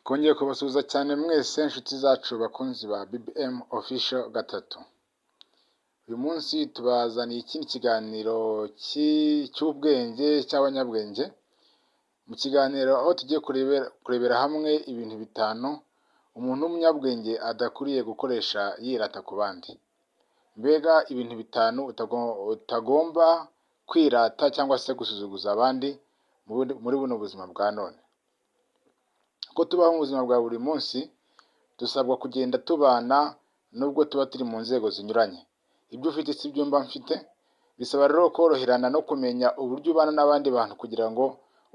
Twongeye kubasuhuza cyane mwese inshuti zacu bakunzi ba BBM Official gatatu. Uyu munsi tubazaniye ikindi kiganiro cy'ubwenge cy'abanyabwenge, mu kiganiro aho tugiye kurebera hamwe ibintu bitanu umuntu w'umunyabwenge adakwiriye gukoresha yirata ku bandi. Mbega ibintu bitanu utagomba kwirata cyangwa se gusuzuguza abandi muri buno buzima bwa none. Uko tubaho mu buzima bwa buri munsi, dusabwa kugenda tubana nubwo tuba turi mu nzego zinyuranye. Ibyo ufite si byo mba mfite, bisaba rero koroherana no kumenya uburyo ubana n'abandi bantu kugira ngo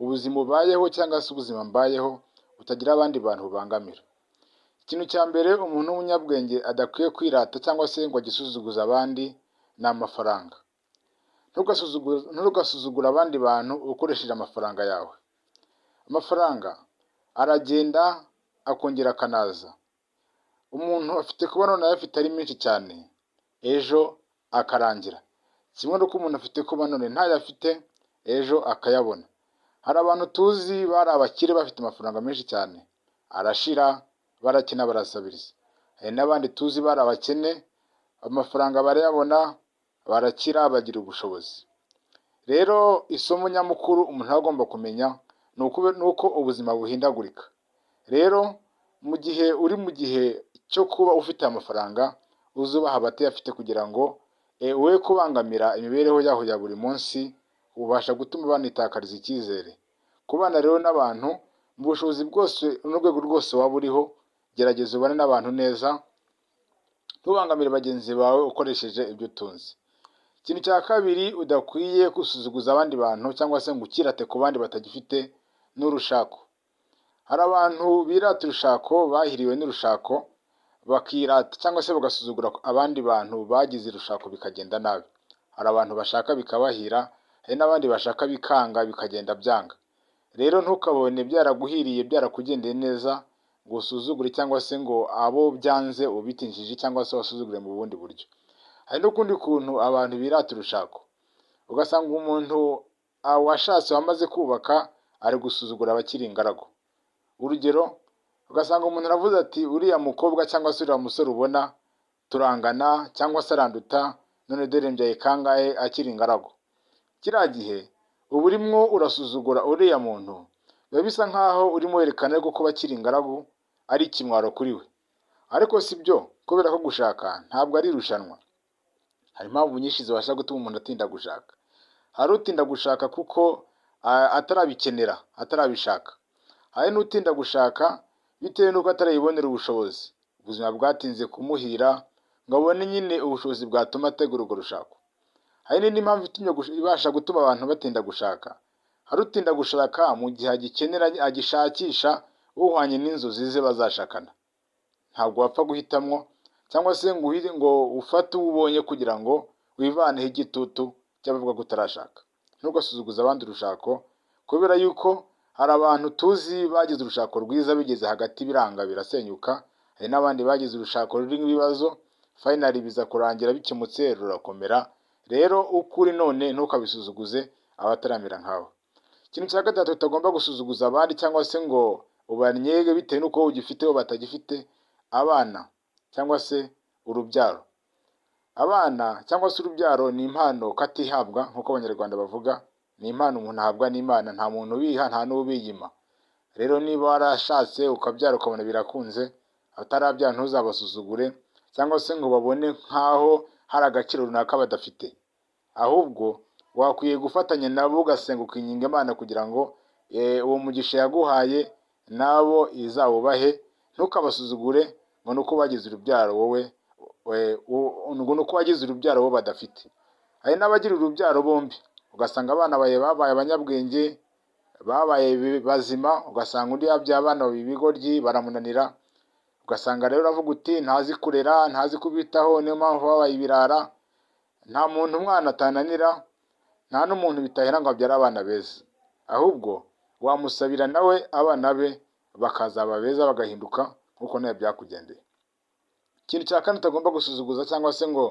ubuzima ubayeho cyangwa se ubuzima mbayeho butagira abandi bantu bubangamira. Ikintu cya mbere umuntu w'umunyabwenge adakwiye kwirata cyangwa se ngo agisuzuguze abandi ni amafaranga. Ntugasuzugure abandi bantu ukoresheje amafaranga yawe. Amafaranga aragenda akongera akanaza. Umuntu afite kuba none ayafite ari menshi cyane, ejo akarangira. Kimwe n'uko umuntu afite kuba none ntayo afite, ejo akayabona. Hari abantu tuzi bari abakire bafite amafaranga menshi cyane, arashira, barakena, barasabiriza. Hari n'abandi tuzi bari abakene, amafaranga barayabona, barakira, bagira ubushobozi. Rero isomo nyamukuru umuntu aba agomba kumenya ni uko ubuzima buhindagurika. Rero mu gihe uri mu gihe cyo kuba ufite amafaranga, uzubaha abatayafite kugira ngo we kubangamira imibereho yaho ya buri munsi, ubasha gutuma banitakariza icyizere. Kubana rero n'abantu mu bushobozi bwose n'urwego rwose waba uriho, gerageza ubane n'abantu neza, ntubangamire bagenzi bawe ukoresheje ibyo utunze. Ikintu cya kabiri udakwiye gusuzuguza abandi bantu cyangwa se ngo ukirate ku bandi batagifite ni urushako. Hari abantu birata urushako, bahiriwe n'urushako, bakirata cyangwa se bagasuzugura abandi bantu bagize urushako bikagenda nabi. Hari abantu bashaka bikabahira, hari n'abandi bashaka bikanga, bikagenda byanga. Rero ntukabone byaraguhiriye, byarakugendeye neza, ngo usuzugure cyangwa se ngo abo byanze ubite injiji cyangwa se wasuzugure mu bundi buryo. Hari n'ukundi kuntu abantu birata urushako, ugasanga umuntu washatse, wamaze kubaka, ari gusuzugura abakiri ingaragu. Urugero, ugasanga umuntu aravuze ati: "Uriya mukobwa cyangwa se uriya musore ubona turangana cyangwa se aranduta, none dore mbyaye kangahe akiri ingaragu." Kiriya gihe uba urimo urasuzugura uriya muntu, biba bisa nkaho urimo werekana ko kuba akiri ingaragu ari ikimwaro kuri we. Ariko si byo, kubera ko gushaka ntabwo ari irushanwa. Hari impamvu nyinshi zibasha gutuma umuntu atinda gushaka. Hari utinda gushaka kuko atarabikenera, atarabishaka. Hari n'utinda gushaka bitewe n'uko atarayibonera ubushobozi, ubuzima bwatinze kumuhira ngo abone nyine ubushobozi bwatuma ategura urwo rushako. Hari n'indi mpamvu ibasha gutuma abantu batinda gushaka. Hari utinda gushaka mu gihe agikenera, agishakisha uhwanye n'inzozi ze bazashakana. Ntabwo wapfa guhitamwo cyangwa se ngo ufate uwo ubonye kugira ngo wivaneho igitutu cy'abavuga ko utarashaka. Ntugasuzuguze abandi urushako, kubera yuko hari abantu tuzi bagize urushako rwiza, bigeze hagati biranga, birasenyuka. Hari n'abandi bagize urushako rurimo ibibazo, finally biza kurangira bikemutse, rurakomera. Rero uko uri none ntukabisuzuguze abataramera nkawe. Ikintu cya gatatu utagomba gusuzuguza abandi cyangwa se ngo ubanyege bitewe n'uko wowe ugifite bo batagifite, abana cyangwa se urubyaro. Abana cyangwa se urubyaro ni impano katihabwa, nk'uko Abanyarwanda bavuga, ni impano umuntu ahabwa n'Imana, nta muntu ubiha, nta n'ubiyima. Rero niba warashatse ukabyara, ukabona birakunze, abatarabyara ntuzabasuzugure cyangwa se ngo babone nk'aho hari agaciro runaka badafite. Ahubwo wakwiye gufatanya nabo, ugasenga, ukinginga Imana kugira ngo uwo mugisha yaguhaye nabo izawubahe. Ntukabasuzugure ngo ni uko bagize urubyaro wowe, ngo ni uko wagize urubyaro bo badafite. Hari n'abagira urubyaro bombi, ugasanga abana bawe babaye abanyabwenge, babaye bazima, ugasanga undi yabyaye abana babiri ibigoryi, baramunanira. Ugasanga rero uravuga uti: "Ntazi kurera, ntazi kubitaho, niyo mpamvu babaye ibirara." Nta muntu umwana atananira, nta n'umuntu bitahera ngo abyare abana beza. Ahubwo wamusabira nawe abana be bakazaba beza, bagahinduka nk'uko nawe byakugendeye. Ikintu cya kane utagomba gusuzuguza cyangwa se ngo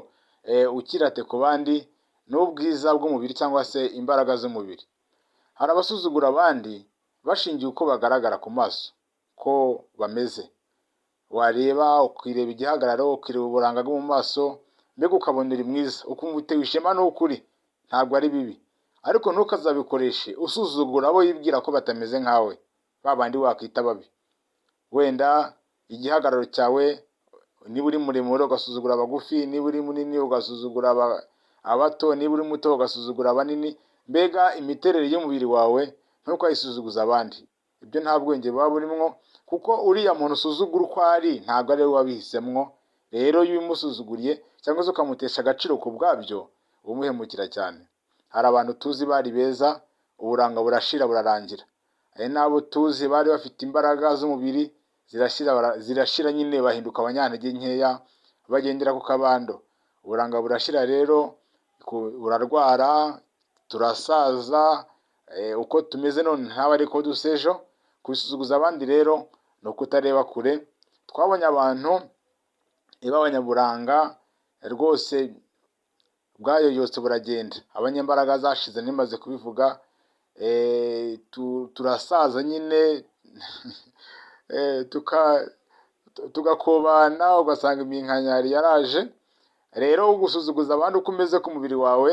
ukirate ku bandi ni ubwiza bw'umubiri cyangwa se imbaraga z'umubiri. Hari abasuzugura abandi bashingiye uko bagaragara ku maso. ko bameze. Wareba, ukireba igihagararo, ukireba uburanga bwo mu maso, mbega ukabona uri mwiza, ukumva utewe ishema n'ukuri, ntabwo ari bibi. Ariko ntukazabikoreshe usuzugura abo wibwira ko batameze nkawe, ba bandi wakwita babi. Wenda igihagararo cyawe, niba uri muremure ugasuzugura abagufi, niba uri munini ugasuzugura abato, niba uri muto ugasuzugura abanini, mbega imiterere y'umubiri wawe ntukayisuzuguze abandi. Ibyo nta bwenge buba burimwo, kuko uriya muntu usuzugura uko ari ntabwo ari we wabihisemwo. Rero iyo ubimusuzuguriye cyangwa se ukamutesha agaciro ku bwabyo, uba umuhemukira cyane. Hari abantu tuzi bari beza, uburanga burashira, burarangira. Hari n'abo tuzi bari bafite imbaraga z'umubiri, zirashira, zirashira nyine, bahinduka abanyantege nkeya, bagendera ku kabando. Uburanga burashira rero, burarwara, turasaza, uko tumeze none ntabe ariko dusa ejo. Kubisuzuguza abandi rero ni ukutareba kure. Twabonye abantu b'abanyaburanga rwose bwayoyotse buragenda, abanyembaraga zashize, nimaze kubivuga, turasaza nyine, tugakobana, ugasanga iminkanyari yaraje. Rero gusuzuguza abandi uko umeze ku mubiri wawe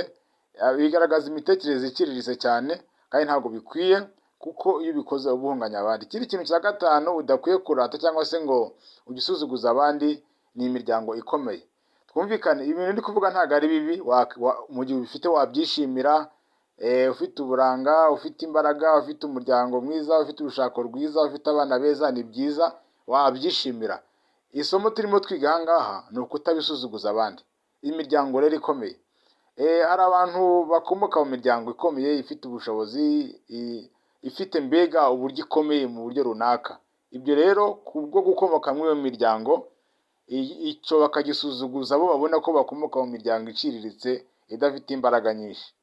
bigaragaza imitekerereze iciriritse cyane, kandi ntabwo bikwiye, kuko iyo ubikoze uba uhunganya abandi. Ikindi kintu cya gatanu udakwiye kurata cyangwa se ngo ujye usuzuguza abandi ni imiryango ikomeye. Twumvikane, ibintu ndi kuvuga ntabwo ari bibi, mu gihe ubifite wabyishimira, ufite uburanga, ufite imbaraga, ufite umuryango mwiza, ufite urushako rwiza, ufite abana beza, ni byiza, wabyishimira. Isomo turimo twiga aha ngaha ni ukutabisuzuguza abandi. Imiryango rero ikomeye, hari abantu bakomoka mu miryango ikomeye, ifite ubushobozi, ifite mbega uburyo ikomeye mu buryo runaka. Ibyo rero kubwo gukomoka muri iyo miryango, icyo bakagisuzuguza abo babona ko bakomoka mu miryango iciriritse, idafite imbaraga nyinshi.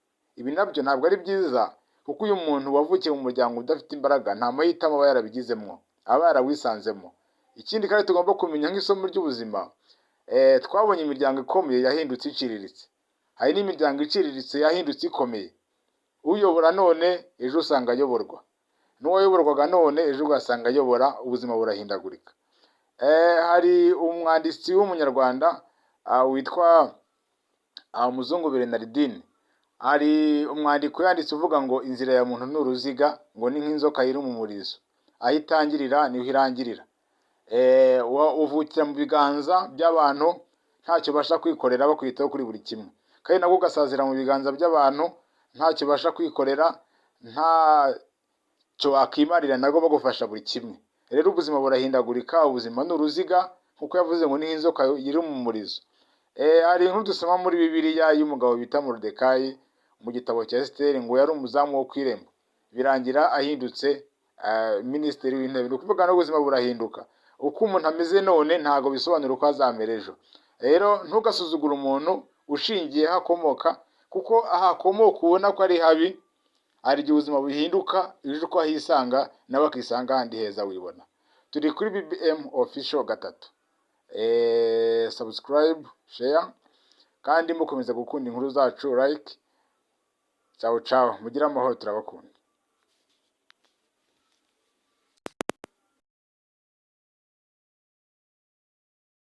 Ibi nabyo ntabwo ari byiza, kuko uyu muntu wavukiye mu muryango udafite imbaraga nta mahitamo aba yarabigizemo, aba yarawisanzemo. Ikindi kandi tugomba kumenya nk'isomo ry'ubuzima, twabonye imiryango ikomeye yahindutse iciriritse, hari n'imiryango iciriritse yahindutse ikomeye. Uyobora none ejo usanga ayoborwa, n'uwayoborwaga none ejo ugasanga ayobora, ubuzima burahindagurika. Hari umwanditsi w'Umunyarwanda witwa Muzungu Bernardine, hari umwandiko yanditse uvuga ngo inzira ya muntu ni uruziga, ngo ni nk'inzoka iri mu murizo, aho itangirira niho irangirira. Uvukira mu biganza by'abantu ntacyo ubasha kwikorera, bakwitaho kuri buri kimwe, kandi nabwo ugasazira mu biganza by'abantu ntacyo ubasha kwikorera, ntacyo wakimarira, nabwo bagufasha buri kimwe. Rero ubuzima burahindagurika, ubuzima ni uruziga, nkuko yavuze ngo ni nk'inzoka iri mu murizo. Hari inkuru dusoma muri Bibiliya y'umugabo bita Moridekayi mu gitabo cya Esiteri, ngo yari umuzamu wo ku irembo, birangira ahindutse minisitiri w'intebe. Ni ukuvuga n'ubuzima burahinduka, uko umuntu ameze none ntabwo bisobanura uko azamera ejo. Rero ntugasuzugure umuntu ushingiye aho akomoka, kuko aho akomoka ubona ko ari habi, hari igihe ubuzima buhinduka, ejo uko ahisanga nawe akisanga ahandi heza wibona. Turi kuri BBM Official 3. Subscribe, share, kandi mukomeza gukunda inkuru zacu, like. Ciao ciao, mugire amahoro, turabakunda.